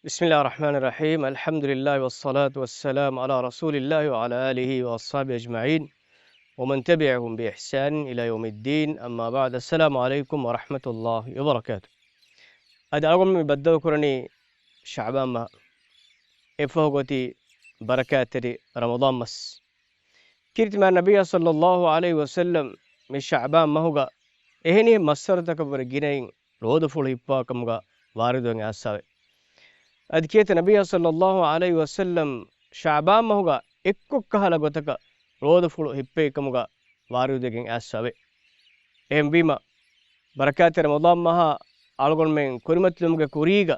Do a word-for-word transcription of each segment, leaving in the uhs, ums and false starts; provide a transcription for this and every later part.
بسم الله الرحمن الرحيم. الحمد لله والصلاة والسلام على رسول الله وعلى آله وأصحابه أجمعين ومن تبعهم بإحسان إلى يوم الدين. أما بعد. السلام عليكم ورحمة الله وبركاته. އަދި އަޅުގަނޑު މި ބައްދަލުކުރަނީ ޝަޢުބާން މަހަށް. އެއަށްފަހު އޮތީ ބަރަކާތްތެރި ރަމަޟާން މަސް. ކީރިތި މާތް ނަބިއްޔާ ޞައްލައްލާހު ޢަލައިހި ވަސައްލަމް މި ޝަޢުބާން މަހުގަ އެހެނިހެން މައްސަރުތަކަށްވުރެ ގިނައިން ރޯދަފުޅު ހިއްޕާ ކަމުގަ ވާރިދުވެގެން އައިސްފަވޭ. އަދި ކީރިތި ނަބިއްޔާ ޞައްލައްލާހު ޢަލައިހި ވަސައްލަމް ޝަޢުބާން މަހުގަ އެއްކޮށް ކަހަލަ ގޮތަކަށް ރޯދަފުޅު ހިއްޕެވި ކަމުގަ ވާރިދުވެގެން އައިސްފަވޭ. އެހެންވީމަ، ބަރަކާތްތެރި ރަމަޟާން މަހާ އަޅުގަނޑުމެން ކުރިމަތިލުމުގެ ކުރީގަ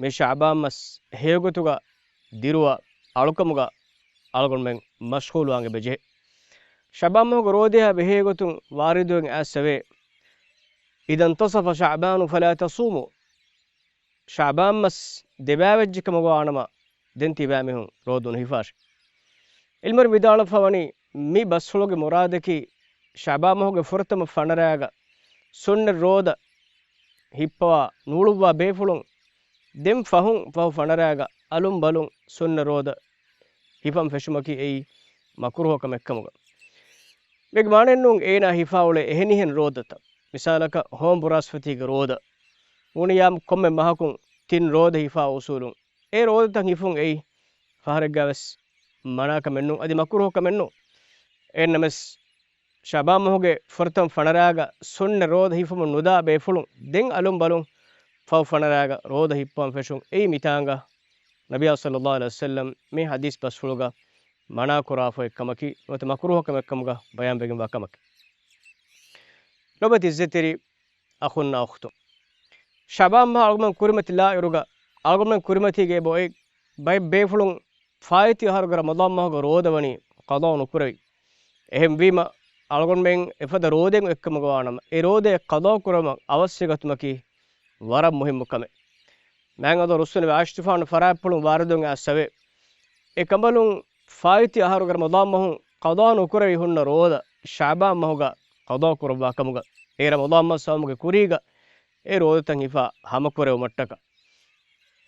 މި ޝަޢުބާން މަސް ހެޔޮގޮތުގަ ދިރުވާ އަޅުކަމުގަ އަޅުގަނޑުމެން މަޝްޣޫލުވާން އެބަޖެހޭ. ޝަޢުބާން މަހުގެ ރޯދަޔާ ބެހޭގޮތުން ވާރިދުވެގެން އައިސްފަވޭ، إذا انتصف شعبان فلا تصوموا. ޝަޢުބާން މަސް ދެބައިވެއްޖެ ކަމުގަ ވާނަމަ، ދެން ތިބާމީހުން ރޯދަ ނުހިފާށޭ. ޢިލްމުވެރިން ވިދާޅުވެފަ ވަނީ، މި ބަސްފުޅުގެ މުރާދަކީ، ޝަޢުބާން މަހުގެ ފުރަތަމަ ފަނަރައިގަ ސުންނަ ރޯދަ ހިއްޕަވާ ނޫޅުއްވާ ބޭފުޅުން، ދެން ފަހުން ފަހު ފަނަރައިގަ އަލުން ބަލުން ސުންނަ ރޯދަ ހިފަން ފެށުމަކީ އެއީ މަކުރުހަ ކަމެއް ކަމުގަ. މީގެ މާނައެއްނޫން އޭނާ ހިފާ އުޅޭ އެހެނިހެން ރޯދަތައް. މިސާލަކަށް، ހޯން ބުރާސްފަތީގެ ރޯދަ. އުނިޔާމް ކޮންމެ މަހަކުން ތިން ރޯދަ ހިފާ އުސޫލުން. އެ ރޯދަތައް ހިފުން އެއީ ފަހަރެއްގަ ވެސް މަނާ ކަމެއް ނޫން، އަދި މަކުރުހަ ކަމެއް ނޫން. އެހެންނަމަވެސް، ޝަޢުބާން މަހުގެ ފުރަތަމަ ފަނަރައިގަ ސުންނަ ރޯދަ ހިފަމުން ނުދާ ބޭފުޅުން ދެން އަލުން ބަލުން ފަހު ފަނަރައިގަ ރޯދަ ހިއްޕަވަން ފެށުން އެއީ މިތާނގަ ނަބިއްޔާ ޞައްލައްލާހު ޢަލައިހި ވަސައްލަމް މި ޙަދީޘް ބަސްފުޅުގަ މަނާ ކުރާފައި ކަމަކީ، ނުވަތަ މަކުރޫހަ ކަމެއް ކަމުގަ ބަޔާންވެގެންވާ ކަމަކީ. ލޮބުވެތި އިއްޒަތްތެރި އަޚުންނާ އުޚްތުން، ޝަޢުބާން މަހަށް އަޅުގަނޑުމެން ކުރިމަތިލާއިރުގަ، އަޅުގަނޑުމެން ކުރިމަތީގަ އެބައޮތް ބައެއް ބޭފުޅުން ފާއިތި އަހަރުގެ ރަމަޟާން މަހުގެ ރޯދަ ވަނީ ޤަޟާ ނުކުރެވި. އެހެންވީމަ، އަޅުގަނޑުމެން އެފަދަ ރޯދައެއް އޮތްކަމުގަ ވާނަމަ، އެ ރޯދައެއް ޤަޟާ ކުރުމަށް އަވަސްވެގަތުމަކީ ވަރަށް މުހިއްމު ކަމެއް. މާތް އަލްލާހު ރުއްސުންވެ އާއިޝަތުފާނު ފަރާތްޕުޅުން ވާރިދުވެގެން އައިސްފަވޭ. އެކަނބަލުން ފާއިތި އަހަރުގެ ރަމަޟާން މަހުން ޤަޟާ ނުކުރެވި ހުންނަ ރޯދަ ޝަޢުބާން މަހުގަ ޤަޟާ ކުރައްވާ ކަމުގަ، އެ ރަމަޟާން މަސް އައުމުގެ ކުރީގަ އެ ރޯދަތައް ހިފާ ހަމަކުރެވުމަށްޓަކާ.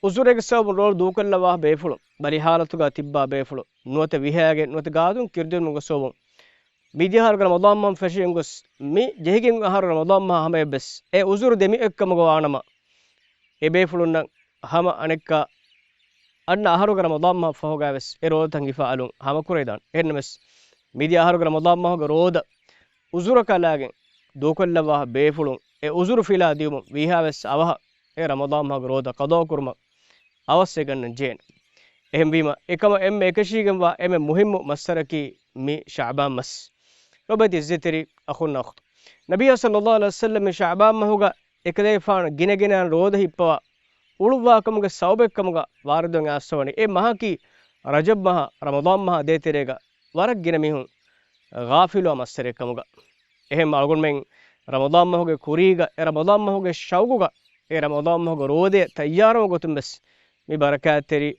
ޢުޛުރެއްގެ ސަބަބުން ރޯދަ ދޫކޮށްލައްވާ ބޭފުޅުން، ބަލި ޙާލަތުގަ ތިއްބާ ބޭފުޅުން، ނުވަތަ ވިހައިގެން ނުވަތަ ގާތުން ކިރުދިނުމުގެ ސަބަބުން، މިދިޔަ އަހަރުގެ ރަމަޟާން މަހުން ފެށިގެން ގޮސް، މި ޖެހިގެން އަހަރު ރަމަޟާން މަހަށް ހަމަޔަށްވެސް އެ ޢުޛުރު ދެމިއޮތްކަމުގަ ވާނަމަ، އެ ބޭފުޅުންނަށް ހަމަ އަނެއްކާ އަންނަ އަހަރުގެ ރަމަޟާން މަހަށް ފަހުގައިވެސް އެ ރޯދަތައް ހިފާ އަލުން ހަމަކުރެވިދާނެ. އެހެންނަމަވެސް، މިދިޔަ އަހަރުގެ ރަމަޟާން މަހުގެ ރޯދަ ޢުޛުރަކާ ލާގެން ދޫކޮށްލައްވާ ބޭފުޅުން އެ ޢުޛުރު ފިލާ ދިޔުމުން ވީހާވެސް އަވަހަށް އެ ރަމަޟާން މަހުގެ ރޯދަ ޤަޟާ ކުރުމަށް އަވަސްވެގަންނަން ޖެހޭނެ. އެހެންވީމަ، އެކަމަށް އެންމެ އެކަށީގެންވާ އެންމެ މުހިއްމު މައްސަރަކީ މި ޝަޢުބާން މަސް. ލޮބުވެތި އިއްޒަތްތެރި އަޚުންނާ އުޚްތުން، ނަބިއްޔާ ޞައްލައްލާހު ޢަލައިހި ވަސައްލަމް މި ޝަޢުބާން މަހުގަ އެކަލޭފާނު ގިނަގިނައިން ރޯދަ ހިއްޕަވާ އުޅުއްވާކަމުގެ ސަބަބެއްކަމުގަ ވާރިދުވެގެން އައިސްފަވަނީ، އެ މަހަކީ ރަޖަބް މަހާ ރަމަޟާން މަހާ ދޭތެރޭގަ ވަރަށް ގިނަ މީހުން ޣާފިލުވާ މައްސަރެއް ކަމުގަ. އެހެން އަޅުގަނޑުމެން ރަމަޟާން މަހުގެ ކުރީގަ އެ ރަމަޟާން މަހުގެ ޝައުގުގަ އެ ރަމަޟާން މަހުގެ ރޯދަޔަށް ތައްޔާރުވުމުގެ ގޮތުން ވެސް މި ބަރަކާތްތެރި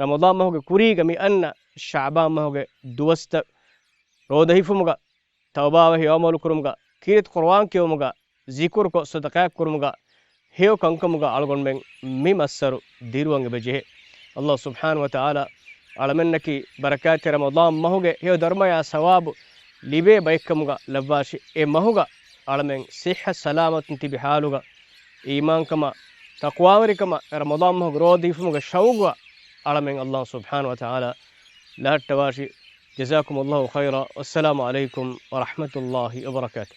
ރަމަޟާން މަހުގެ ކުރީގަ މި އަންނަ ޝަޢުބާން މަހުގެ ދުވަސްތައް ރޯދަ ހިފުމުގަ، ތައުބާވެހި އަމަލު ކުރުމުގަ، ކީރިތި ޤުރުއާން ކިޔުމުގަ، ޒިކުރުކޮށް ޞަދަޤާތް ކުރުމުގަ، ހެޔޮ ކަންކަމުގަ އަޅުގަނޑުމެން މި މައްސަރު ދިރުވަން އެބަޖެހޭ. ﷲ ސުބްޙާނަހޫ ވަތަޢާލާ އަޅަމެންނަކީ ބަރަކާތްތެރި ރަމަޟާން މަހުގެ ހެޔޮ ދަރުމަޔާ ސަވާބު ލިބޭ ބައެއްކަމުގަ ލައްވާށި. އެ މަހުގަ އަޅަމެން ޞިއްޙަ ސަލާމަތުން ތިބި ޙާލުގަ، އީމާންކަމާ، ތަޤްވާވެރިކަމާ، އެ ރަމަޟާން މަހުގެ ރޯދަ ހިފުމުގެ ޝައުގުގަ އަޅަމެން ﷲ ސުބްޙާނަހޫ ވަތަޢާލާ ލަހައްޓަވާށި. جزاكم الله خيرا. والسلام عليكم ورحمة الله وبركاته.